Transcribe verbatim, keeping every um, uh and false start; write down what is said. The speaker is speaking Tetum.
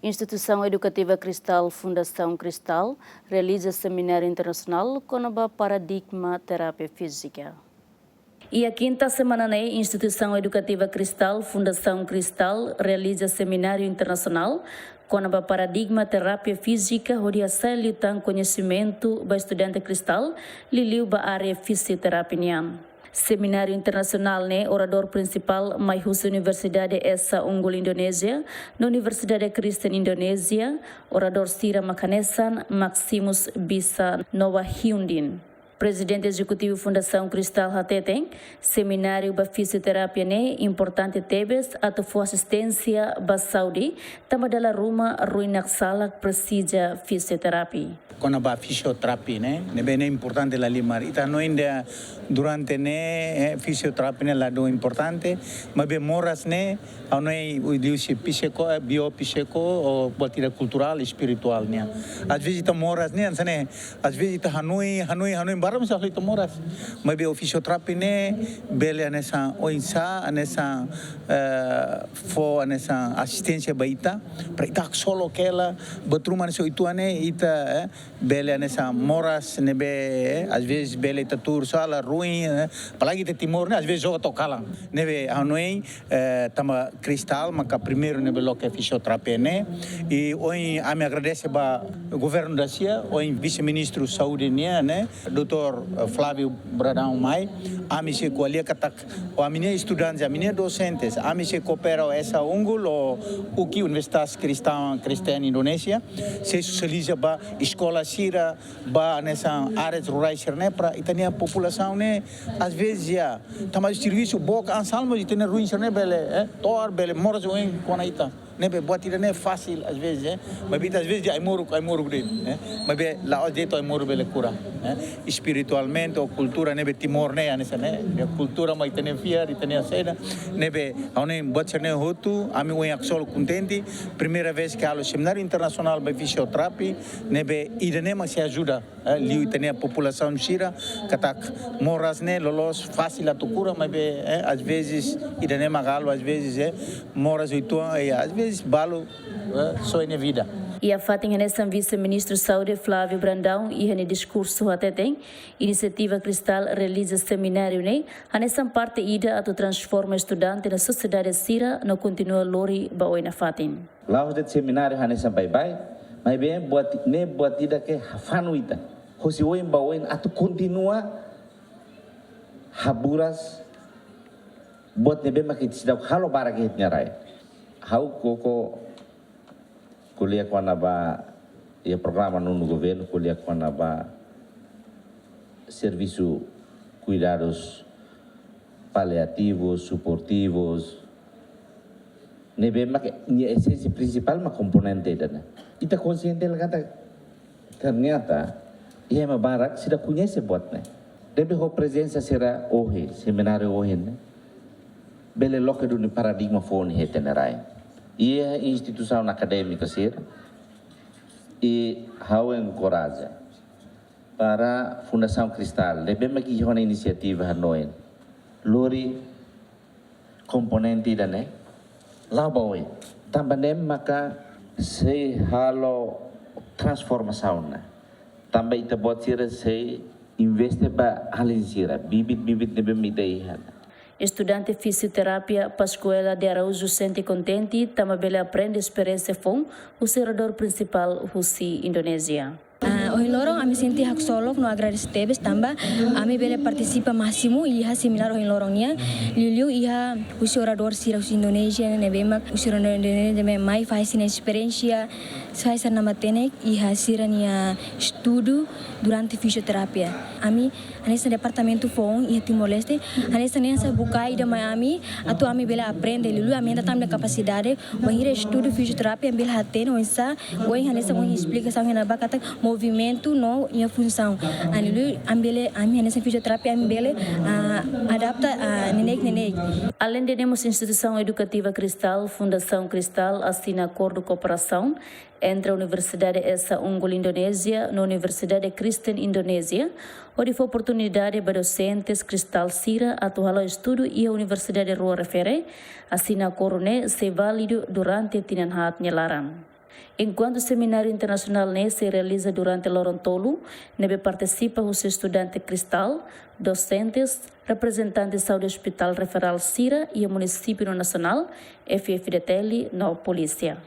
Instituisaun Edukativa Kristal Fundasaun Kristal realiza semináriu internasionál kona-ba paradigma terapia fízika. Iha kinta semana ne'e, Instituisaun Edukativa Kristal Fundasaun Kristal realiza semináriu internasionál kona-ba paradigma terapia fízika hodi hasai liután koñesimentu ba estudante Kristal, liuliu ba área fisioterapia nian. Semináriu internasionál ne'e oradór prinsipál mai husi Universidade Esa Unggul Indonézia, no Universidade Kristen Indonézia, oradór sira mak hanesan Maximus Bisa no Wahyundin. Prezidente Ezekutivu Fundasaun Kristal hateten, semináriu ba fisioterapia ne'e importante tebes atu fó asisténsia ba saúde, tanba dala ruma ruin naksalak presiza fisioterapia. Kona-ba fisioterapia ne'e, ne'ebé ne'e importante lahalimar. Ita hanoin dehan durante ne'e, eh, fisioterapia ne'e la dún importante, maibé moras ne'e, ha'u hanoin liuhusi psíkiko, eh, biopsíkiko, ou buat ida kulturál, espirituál nian. Às vezes ita moras ne'e, hanesan ne'e, às vezes ita hanoin, hanoin, hanoin, barak mós halo ita moras. Maibé fisioterapia ne'e, bele hanesan oinsá, hanesan, eh, fó hanesan asisténsia ba ita, para ita haksolok hela, buat ruma hanesan oituan ne'e, ita, eh, bele hanesan moras ne'ebé, eh, às vezes bele ita tuur sala ruin, eh, apalagi ita Timor ne'e, às vezes joga to'o kalan. Ne'ebé ha'u hanoin, eh, tanba Kristal maka primeiru ne'ebé loke fisioterapia ne'e. I ohin ami agradese ba governu da-sia, ohin Vise-Ministru Saúde nian ne'e, doutór, eh, Flávio Brandão mai, ami sei ko'alia katak, o ami-nia estudantes, ami-nia dosentes, ami sei koopera ho Esa Unggul, o UKI, Universitas Kristau, Kristen Indonesia, sei sosializa ba eskola sira, ba hanesan áreas rurais sira ne'e para ita-nia populasaun ne'e, às vezes, ya, tanba servisu book an sala mós ita-nia ruin sira ne'e bele, eh, to'ar bele moras oin kona ita. Ne'ebé buat ida ne'e fasil, às vezes, eh. Maibé ita, às vezes, dehan ai-moruk, ai-moruk de'it, eh. Maibé la'ós de'it to'o ai-moruk bele kura, eh. Espiritualmente, ou kultura ne'ebé Timor ne'e, hanesan ne'e. Ya, kultura mak ita-nia fiar, ita-nia saida. Ne'ebé, ha'u hanoin buat sira ne'e hotu, ami ohin haksolok kontente. Primeira vez ke halo semináriu internasionál ba fisioterapia, ne'ebé ida-ne'e mak sei ajuda, eh, liu ita-nia populasaun sira, katak moras ne'e loloos fasil atu kura, maibé, eh, às vezes, ida-ne'e mak halo, às vezes, eh, moras oituan, eh, às vezes, balu, eh, soe nia vida. Iha fatin hanesan Vise-Ministru Saúde Flávio Brandão iha nia diskursu hateten, inisiativa Kristal realiza semináriu ne'e, hanesan parte ida atu transforma estudante no sosiedade sira no kontinua lori ba oin nafatin. La'ós de'it semináriu hanesan baibain, maibé buat, ne'e buat ida ke hafanu ita. Hosi oin ba oin atu kontinua haburas buat ne'ebé mak ita seidauk halo barak iha ita-nia rai. Ha'u koko ko'alia kona-ba, iha programa nonu governu, ko'alia kona-ba servisu kuidadus paliativus, suportivus, ne'ebé mak nia esénsia prinsipál mak komponente ida-ne'e. Ita konsiente hela katak ternyata iha ema barak seidauk koñese buat ne'e. Ne'ebé ho prezensa sira ohin, semináriu ohin ne'e, bele loke duni paradigma foun iha ita-nia rai. Iha instituisaun akadémika sira, i ha'u enkoraja para Fundasaun Kristal, ne'ebé mak iha ona inisiativa hanoin, lori komponente ida-ne'e la'o ba oin. Tanba ne'e maka sei halo transformasaun ona. Tanba ita-boot sira sei investe ba alin sira, bibit-bibit ne'ebé mak ita iha. Estudante fisioterapia Pascoela de Araújo sente kontente tanba bele aprende esperiénsia foun husi oradór prinsipál husi Indonézia. Ah, ohin loron ami sente haksolok no agradese tebes tanba ami bele partisipa másimu iha semináriu ohin loron nian. Liuliu iha husi oradór sira husi Indonézia ne'ebé mak husi oradór Indonézia ne'ebé mai fahe sira-nia esperiénsia, fahe sira-nia matenek iha sira-nia estudu durante fisioterapia. Ami hanesan departamentu foun iha Timor-Leste, hanesan ne'e sai buka ida mai ami, atu ami bele aprende, liuliu ami ida tan kapasidade, bainhira estudu fisioterapia ami bele hatene oinsá, ohin hanesan ohin esplikasaun iha ne'ebá katak movimentu no nia funsaun. Ah, liuliu ami bele, ami hanesan fisioterapia ami bele, ah, adapta, ah, neineik-neineik. Alende ne'e mós instituisaun edukativa Kristal, Fundasaun Kristal, asina akordu kooperasaun entre Universidade Esa Unggul Indonézia no Universidade Kristen Indonézia, hodi fó oportunidade ba dosentes Kristal sira atu halo estudu iha universidade rua refere, asina akordu ne'e sei válidu durante tinan haat nia laran. Enkuantu semináriu internasionál ne'e sei realiza durante loron tolu, ne'ebé partisipa husi estudante Cristal, dosentes, reprezentante saúde hospitál referál sira iha munisípiu no nasionál, F F D T L no polísia.